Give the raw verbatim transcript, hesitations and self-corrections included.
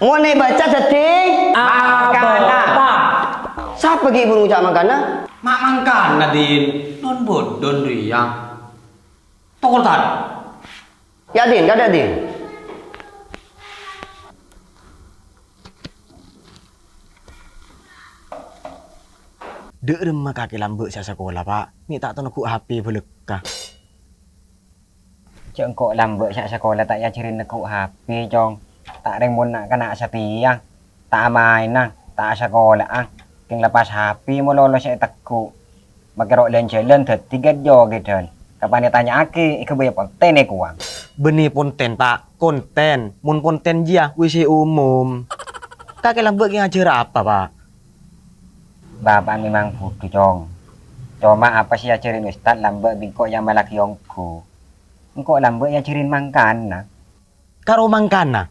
Mon èbâca dhâddhi mangkana. Sapa ghi' buru ngoca' mangkana? Ma' mangkana, Din. Non bâdhân rèya. Tokol, Tan. Ya, Din, kadhâ', Din. Dâ' remma kakè lambâ' sè asakola, Pa'? Mè' ta' tao neggu' H P bâlâkka. Jhâ' engko' lambâ' sè asakola ta' èajhâri neggu' H P, Cong. Ta' rèng mon na'-kana' satèya, ta' amaèna, ta' asakola'a, kèng lepas H P malolo sè èteggu'. Makè ro' lan-jhâlân dhâddhi ghâdhâ-ghâdhân. Kapan ètanya'aghi, èghâbây pontèn èkowa. Bânnè pontèn, Pa', kontèn. Mon pontèn jiyâ, W C umum. Kakè lambâ' kè ngajhâr apa, Pa'? Bapa' memang budhu, Cong. Coma apa sè èajhârin ustad lambâ' bi' engko' èamallaghi ongghu. Engko' lambâ' èajhârin mangkana. Karo mangkana?